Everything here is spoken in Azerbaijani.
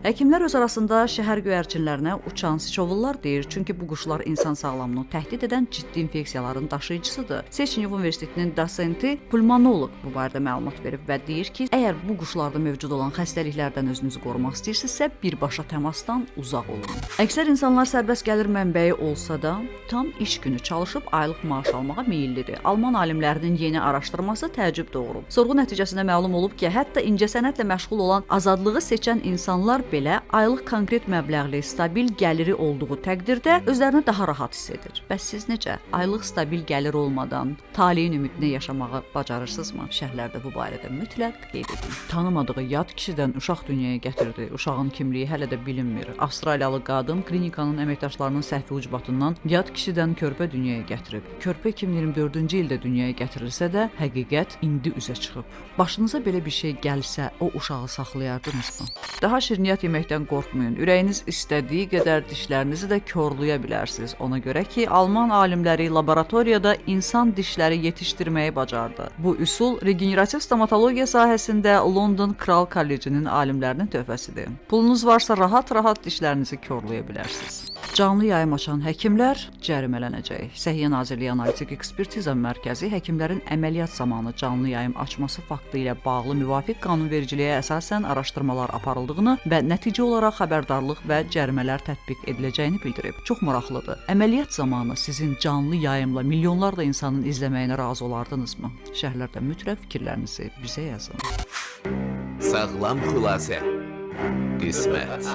Həkimlər öz arasında şəhər göyərçinlərinə uçan siçovullar deyir, çünki bu quşlar insan sağlamlığını təhdid edən ciddi infeksiyaların daşıyıcısıdır. Seçnyev Universitetinin dosenti, pulmonoloq bu barədə məlumat verib və deyir ki, əgər bu quşlarda mövcud olan xəstəliklərdən özünüzü qorumaq istəyirsinizsə, birbaşa təmasdan uzaq olun. Əksər insanlar sərbəst gəlir mənbəyi olsa da, tam iş günü çalışıb aylıq maaş almağa meyillidir. Alman alimlərinin yeni araşdırması təəccüb doğurub. Sorğu nəticəsində məlum olub ki, hətta incəsənətlə məşğul olan, azadlığı seçən insanlar belə aylıq konkret məbləğli stabil gəliri olduğu təqdirdə özlərini daha rahat hiss edir. Bəs siz necə? Aylıq stabil gəlir olmadan taleyin ümidinə yaşamağı bacarırsınızmı? Şərhlərdə bu barədə mütləq qeyd edin. Tanımadığı yad kişidən uşaq dünyaya gətirdi. Uşağın kimliyi hələ də bilinmir. Avstraliyalı qadın klinikanın əməkdaşlarının səhvi ucbatından yad kişidən körpə dünyaya gətirib. Körpə 2024-cü ildə dünyaya gətirilsə də, həqiqət indi üzə çıxıb. Başınıza belə bir şey gəlsə, o uşağı saxlayardınızmı? Daha şirniyyat yeməkdən qorxmayın. Ürəyiniz istədiyi qədər dişlərinizi də korlaya bilərsiniz. Ona görə ki, alman alimləri laboratoriyada insan dişləri yetişdirməyi bacardı. Bu üsul regenerativ stomatologiya sahəsində London Kral Kollecinin alimlərinin töhfəsidir. Pulunuz varsa rahat-rahat dişlərinizi korlaya bilərsiniz. Canlı yayım açan həkimlər cərimələnəcək. Səhiyyə Nazirliyi Analitik Ekspertiza Mərkəzi həkimlərin əməliyyat zamanı canlı yayım açması faktı ilə bağlı müvafiq qanunvericiliyə əsasən araşdırmalar aparıldığını və nəticə olaraq xəbərdarlıq və cərimələr tətbiq ediləcəyini bildirib. Çox maraqlıdır. Əməliyyat zamanı sizin canlı yayımla milyonlarla insanın izləməyinə razı olardınızmı? Şərhlərdə mütləq fikirlərinizi bizə yazın. Sağlam xülasə. Qismət.